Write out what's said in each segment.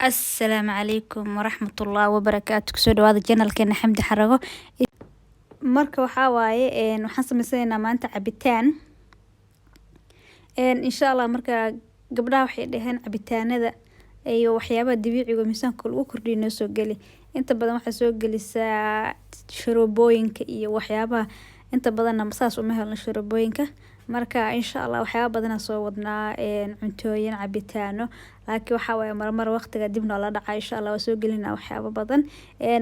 Asalaamu calaykum waraxmatullaahi wabarakaatu. Kusoo dhawaada channelkeena Xamdi Xarago. Marka waxaa waaye, waxaan sameysanaynaa maanta cabitaan, insha Allah. Marka gabdhaha waxay dhaheen cabitaanada iyo waxyaabaha dabiiciga miisaanka lagu kordhiyo noo soo geli. Inta badan waxaa soo gelisaa sharoobooyinka iyo waxyaabaha, inta badanna saas uma helno sharoobooyinka. Marka insha Allah waxyaaba badanaa soo wadnaa, cuntooyin, cabitaano, laakiin waxaa waaye marmar waqtiga dib noola dhaca. Insha Allah waa soo gelinaa waxyaabo badan.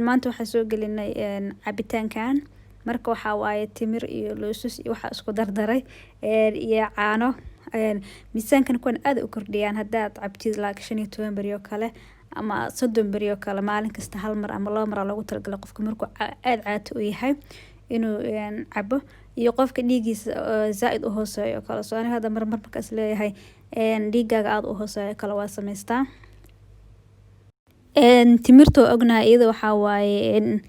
Maanta waxaa soo gelinay cabitaankan. Marka waxaa waaye timir iyo loosas iyo waxaa isku dardaray iyo caano. Miisaankana kuwan aad u kordhiyaan haddaad cabtid like 15 beri oo kale ama 30 beri oo kale, maalin kasta hal mar ama laba mar loogu talagalay qofka markuu aad caato u yahay inuu cabo, iyo qofka dhiigiisa zaaid u hooseeyo oo kale. So aniga hadda marmar markaas leeyahay dhiigaaga aada u hooseeyo kale waa samaystaa. Timirta waa ognahay, iyada waxaa waaye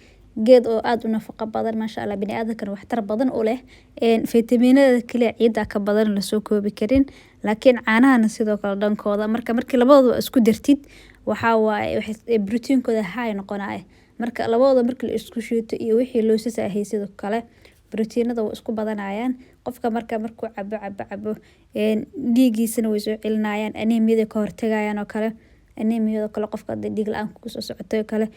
geed oo aada u nafaqo badan, maasha Allah, bini aadamkana waxtar badan u leh. Fitamiinada kaliya ciidda ka badan, lasoo koobi karin. Laakiin caanahana sidoo kale dhankooda. Marka markii labadooda isku dartid, waxaa waaye proteinkooda high noqonaya. Marka labadooda markii la isku shiito iyo wixii loosas ahay, sidoo kale proteinada waa isku badanayaan. Qofka marka markuu cabo cabo cabo, dhiigiisana way soo celinayaan, anemiyada ka hortagayaan oo kale, anemiyada kale qofka hadii dhiig la-aan kusoo socotay oo kale,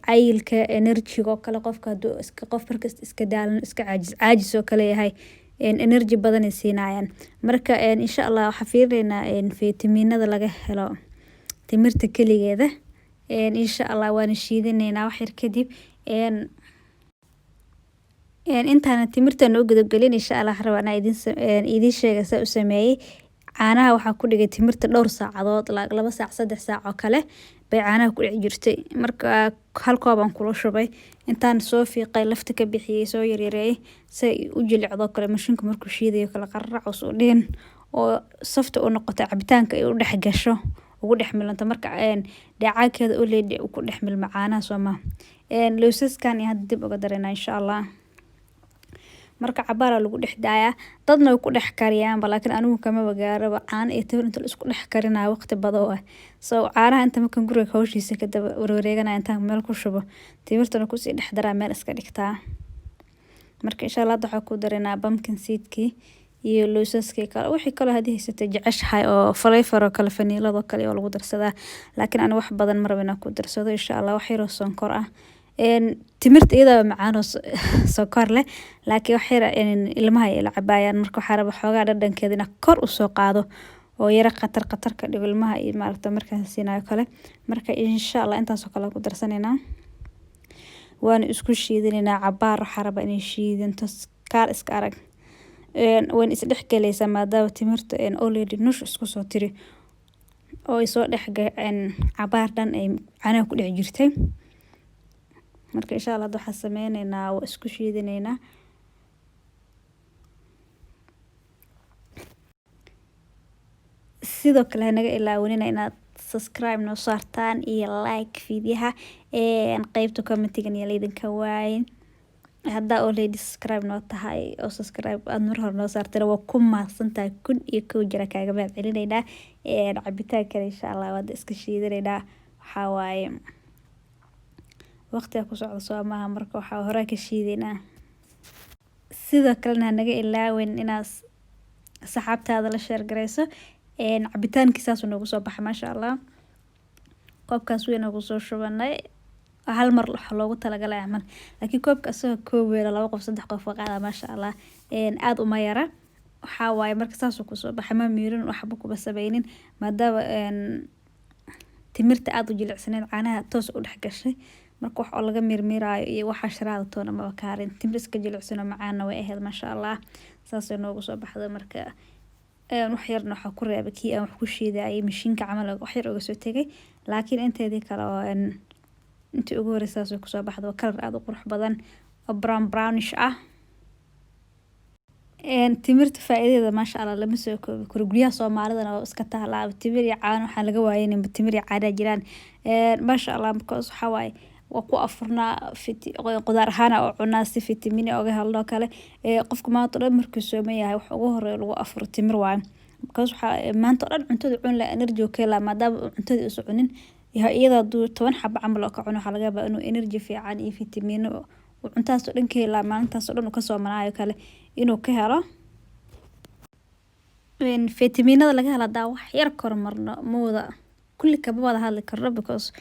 cayilka, energyga oo kale. Qofka haduu iska qof markasta iska daalan, iska caajis caajis oo kale yahay, energy badanay siinayaan. Marka insha Allah waxaa fiirinaynaa fitamiinada laga helo timirta keligeeda. Insha Allah waana shiidanaynaa wax yar kadib. Intaana timirta noo gudagelin, insha Allah waxaan rabaa inaan idin sheega saa u sameeyey. Caanaha waxaa ku dhigay timirta dhowr saacadood, 2 saac, 3 saac oo kale bay caanaha ku dhex jirtay. Marka hal koob aan kula shubay, intaan soo fiiqay, lafta ka bixiyey, soo yaryareeyay si ay u jilicdo kale, mashiinka markuu shiidayo kale qararac u dhihin oo safta u noqoto, cabitaanka ay u dhex gasho, ugu dhex milanto. Marka dheecaankeeda already uu ku dhex milmo caanaha, soo ma lowsaskan iyo hadda dib uga dareynaa, insha Allah. Marka cabaaraa lagu dhex daayaa, dadna way ku dhex kariyaanba, laakiin anigu kamaba gaaraba. Caano iyo timir inta la isku dhex karinayo waqti badan oo ah. So caanaha inta markan guriga hawshiisa ka daba warwareeganaya, intaan meel ku shubo, timirtana kusii dhex daraa, meel iska dhigtaa. Marka insha Allah hadda waxaa ku dareynaa pumpkin seedkii iyo lowsaskii kale, wixii kaloo haddii haysatay jeceshahay oo flavor oo kale, vaniladoo kale oo lagu darsadaa, laakiin aniga wax badan ma rabo inaan ku darsado. Insha Allah wax yaroo sonkor ah. Timirta iyadoo macaan oo sokor leh, laakiin wax yar ilmaha ay la cabaayaan. Marka waxaa raba xoogaa dhadhankeeda inaan kor usoo qaado oo yara khatar khatar ka dhigo ilmaha iyo maaragta markaan siinayo kale. Marka insha Allah intaasoo kale ku darsanaynaa, waana isku shiidanaynaa cabaar. Waxaa rabaa inay shiidanto, kaal iska arag, wayna isdhex galaysaa maadaama timirta already nush isku soo tiri oo ay soo dhex cabaar dhan ay caanaha ku dhex jirtay. Marka insha Allah hadda waxaan sameyneynaa waa isku shiidanaynaa. Sidoo kale hanaga ilaawanina inaad subscribe noo saartaan iyo like fiidiyaha, qeybta commentigan iyo laydinka waayin. Haddaa already subscribe noo tahay oo subscribe aada mar hore noo saartayna, waa ku mahadsantahay, 1001 jira kaaga mahad celinaynaa. Cabitaankana insha Allah waada iska shiidanaynaa. Waxaa waaye waqtiga ku socda, soo maaha? Marka waxaa hore ka shiidaynaa. Sidoo kalena hanaga ilaawin inaad saxaabtaada la share gareyso. Cabitaankii saasuu noogu soo baxay, maasha Allah. Koobkaas weyn ugu soo shubanay, hal mar waxa loogu talagalay camal, laakiin koobka asaga koob weyn laba qof, saddex qof ka qaada, maasha Allah, aada uma yara. Waxaa waaye marka saasuu kusoo baxay, ma miirin, waxba kuma sameynin, maadaama timirta aada u jilicsaneyd, caanaha toos u dhex gashay. Marka wax oo laga miirmiiraayo iyo waxa sharaada toona maba kaarin. Timir iska jilicsanoo macaanna way ahayd, maasha Allah, saasay noogu soo baxday. Marka wax yarna waxaa ku reebay kii aan wax ku shiidayay mashiinka camal, wax yar uga soo tegay, laakiin inteedii kale oo intii ugu horreysay saasay kusoo baxday. Waa kalar aada u qurux badan oo brown brownish ah. Timirta faa'iidadeeda, maasha Allah, lama soo koobi karo. Guryaha Soomaalidana waa iska taalaa timir iyo caano, waxaa laga waayay timir iyo caana jiraan, maasha Allah, because waxaa waaye waa ku afurnaa, qudaar ahaan oo cunaa si fitamiin oga helno kale. Qofka maanta o dhan markuu sooman yahay, wax ugu horeeya lagu afuro timir waaye, because waxaa maanta o dhan cuntada cun laha energy oo ka helaa, maadaama cuntadii uusan cunin. Iyada haduu 10 xabo camal oo ka cuno, waxaa laga yaabaa inuu energy fiican iyo fitamiino uu cuntadas oo dhan ka heli lahaa maalintaas oo dhan uu kasoo manaayo kale inuu ka helo. Fitamiinada laga helo hadaa wax yar kormarno, ma wada kulli kama wada hadli karno because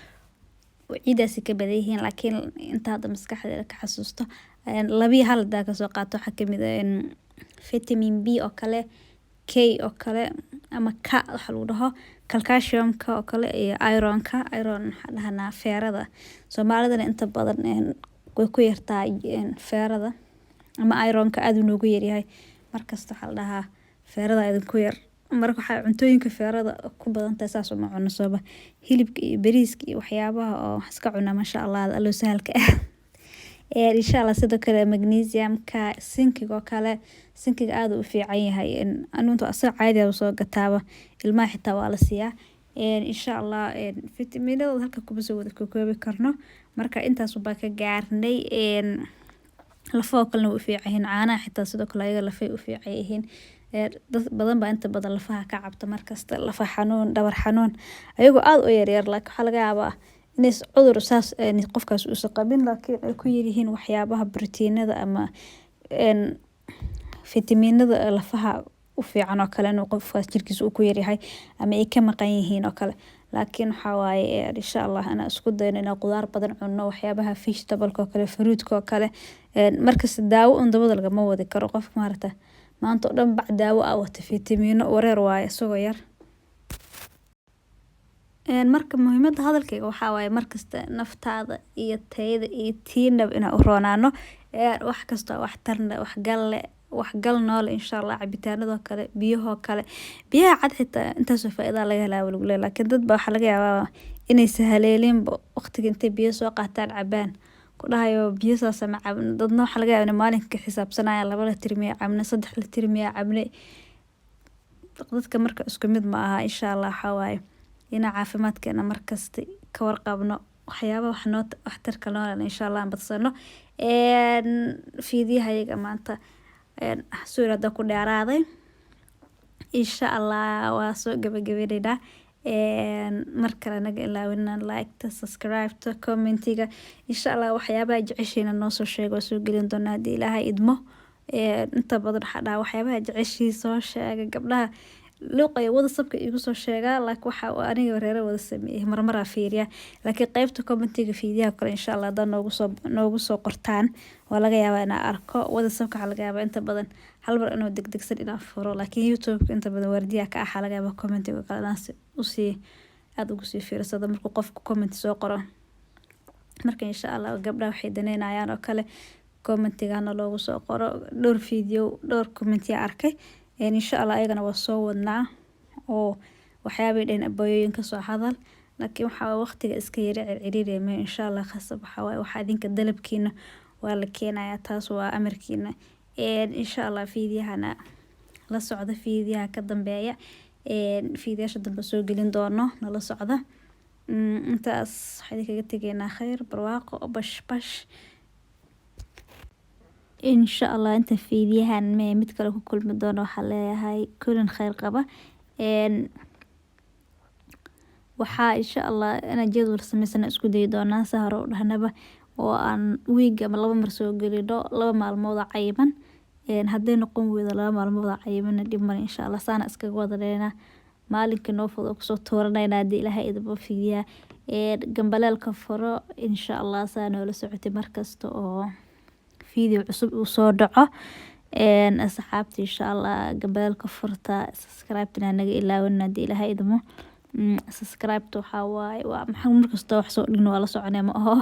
ciidaasi ka badan yihiin, laakiin inta hadda maskaxdeyda ka xasuusto labiyo hal hadaa kasoo qaato, waxaa kamid ah vitamin B oo kale, K oo kale ama K waxa lagu dhaho, calciumka oo kale iyo ironka. Iron waxaa dhahnaa feerada. Soomaalidana inta badan way ku yartahay feerada ama ironka aad uu noogu yaryahay. Markasta waxaa la dhahaa feerada idinku yar. Marka waxaa cuntooyinka feerada ku badan tahay saas uma cuno sooba hilibka iyo bariiska iyo waxyaabaha oo wax iska cunaa, masha Allah, allo sahalka ah. Insha Allah sidoo kale magnesiumka, zinkiga oo kale. Zinkiga aad uu u fiican yahay, anuunta asaga caadi ah soo gataaba, ilmaha xitaa waa la siiyaa. Insha Allah fitamiinadooda halka kuma soo wada koobi karno, marka intaas baa ka gaarnay. Lafahoo kalena way u fiican yihiin. Caanaha xitaa sidoo kale ayaga lafay u fiican yihiin. Dad badan baa inta badan lafaha ka cabta markasta, lafa xanuun, dhabar xanuun, ayagoo aad u yaryar, laakiin waxaa laga yaabaa inays cudur saas qofkaas uusan qabin, laakiin ay ku yaryihiin waxyaabaha borotiinada ama fitamiinada lafaha u fiican oo kale, inuu qofkaas jirkiisa uu ku yaryahay ama ay ka maqan yihiin oo kale. Laakiin waxaa waaye, insha Allah, inaan isku dayno inaan qudaar badan cunno, waxyaabaha vegetable oo kale, fruitka oo kale. Markasta daawo un dabada lagama wadi karo qofka. Maaragta, maanta oo dhan bac daawo ah wata, fitamiino, wareer waaye isagoo yar. Marka muhiimada hadalkayga waxaa waaye markasta naftaada iyo tayada iyo tiinaba inaan u roonaano. Wax kasta wax tarna, wax gal leh, wax gal noole, insha Allah. Cabitaanadoo kale, biyahoo kale, biyaha cad xitaa intaasoo faa'iida laga helaa lagu leeyahay, laakiin dad baa waxaa laga yaabaa inaysan haleelinba waqtiga intay biyo soo qaataan cabaan, ku dhahayo biyo saas ma cabno. Dadna waxaa laga yaabaa inay maalinka xisaabsanayaan: 2 litir miyaa cabnay, 3 litir miyaa cabnay? Dadka marka isku mid ma aha. Insha Allah waxaa waaye inaan caafimaadkeena markasta ka warqabno, waxyaaba wax noo waxtarka noolana insha Allah aan badsano. Fiidiyahayaga maanta suur hadda ku dheeraaday, insha Allah waa soo gabagabaynaynaa. Mar kale naga ilaawina like-ta, subscribe-ta, commentiga. Insha Allah waxyaabaha jeceshiina noo soo sheego, waa soo gelin doonaa haddii Ilaahay idmo. Inta badan waxaa dhahaa waxyaabaha jeceshii soo sheega, gabdhaha luuqaya WhatsAppka igu soo sheegaa, laakiin waxa aniga reere wada sameeyay marmaraa fiiriya, laakiin qaybta commentiga fiidiyaha kale insha Allah haddaa noogu soo qortaan, waa laga yaabaa inaan arko. WhatsAppka waxaa laga yaabaa inta badan hal mar inuu degdegsan inaan furo, laakiin YouTube inta badan waardiyaha ka ah, laga yaabaa commentiga kale inaan usii aada ugu sii fiirsado markuu qofku comment soo qoro. Marka insha Allah gabdhaha waxay daneynayaan oo kale commentigana loogu soo qoro. Dhowr video, dhowr commentiya arkay, insha Allah ayagana waa soo wadnaa oo waxyaabay dhehen abayooyin kasoo hadal, laakiin waxaa waqtiga iska yara circiriiraya. Insha Allah khasab waxaa waaye waxaa idinka dalabkiina waa la keenayaa, taas waa amarkiina. Insha Allah fiidiyahana la socda, fiidiyaha ka dambeeya, fiidiyaasha dambe soo gelin doono nala socda. Intaas waxaa idinkaga tegaynaa khayr, barwaaqo, bash bash, insha Allah. Inta fiidiyahan me mid kale ku kulmi doono, waxaa leeyahay kulin khayr qaba. Waxaa insha Allah inaan jadwal sameysana isku dayi doonaa, sa hore u dhahnaba, oo aan wiig ama 2 mar soo gelino, 2 maalmood oo cayiman. Hadday noqon weydo 2 maalmood oo cayiman, dhib male, insha Allah saana iskaga wadaneynaa, maalinka noo fudud kusoo tuuranayna haddii Ilaahay idmo fiidiyaha. Gambaleelka furo, insha Allah, saa noola socotay markasta oo video cusub uu soo dhaco. Asxaabta, insha Allah gambaleelka furta, subscribe-tana naga ilaawin haddii Ilaahay idmo. Subscribe-ta waxaa waaye waa maxaa markasta wax soo dhigno waa la soconaya, ma aho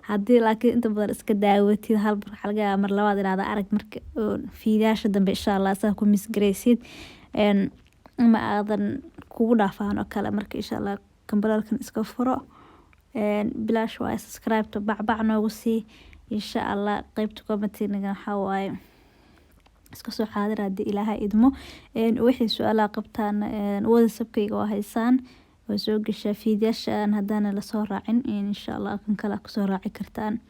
haddii laakiin inta badan iska daawatid hal mar, waxaa laga yaabaa mar labaad inaad arag. Marka fiidiyaasha dambe insha Allah saa ku misgaraysid ama aadan kugu dhaafaan oo kale. Marka insha Allah gambaleelkan iska furo, bilaash waaye. Subscribe-ta bacbac noogu sii, insha Allah. Qeybta commentiga waxaa waaye iska soo xaadir haddii Ilaahay idmo. Wixii su-aalaha qabtaan, WhatsAppkayga waa haysaan, waa soo gashaa. Fiidiyaashan haddaana lasoo raacin, insha Allah kan kale kusoo raaci kartaan.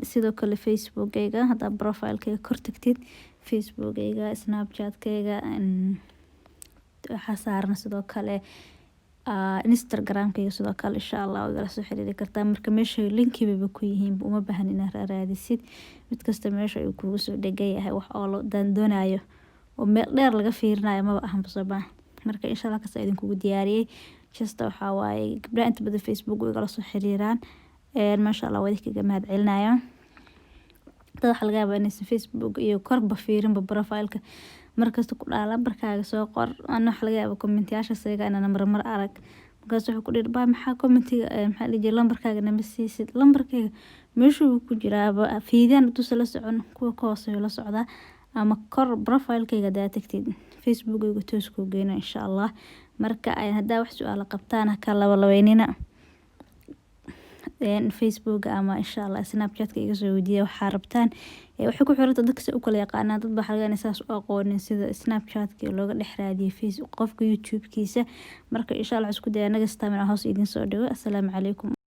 Sidoo kale Facebookayga haddaa profilekayga kor tagtid, Facebookayga, Snapchatkayga waxaa saaran sidoo kale. Instagramkayga sidoo kale, insha Allah, waa igala soo xiriiri kartaa. Marka meesha linkibaba ku yihiin, uma baahan inaad raadisid. Mid kasta meesha ayuu kugu soo dhegan yahay. Wax oo la daandoonayo oo meel dheer laga fiirinayo maba ahanba, soo baa. Marka insha Allah kaas idinkugu diyaariyey. Just waxaa waaye, gabdhaha inta badan Facebook igala soo xiriiraan, maasha Allah, waa idinkaga mahad celinaya. Dad waxaa laga yaabaa inaysan Facebook iyo korba fiirinba, profileka markasta ku dhaha, "Lambarkaaga soo qor." Ana waxaa laga yaabaa commentiyaasha sayaga inaan marmar arag. Markaas wuxuu ku dhihi, "Baa maxaa commentiga, maxaa la dhihi, lambarkaaga nama siisid?" Lambarkayga meeshuu ku jiraaba fiidiyaan intuusan la socon, kuwa ka hooseeyo la socdaa, ama kor profilekayga hadaa tagtid, Facebookayga toos kuu geyna, insha Allah. Marka haddaa wax su-aalo qabtaan, ha ka labalabeynina. Facebook ama insha Allah Snapchatka iga soo weydiiya waxaa rabtaan. Waxay ku xiranta dadka si u kala yaqaanaan. Dad baa laga yaabaa saas u aqoonin sida Snapchatka looga dhex raadiyo face qofka YouTube-kiisa. Marka insha Allah isku daya next time inaan hoos idiin soo dhigo. Assalaamu calaykum.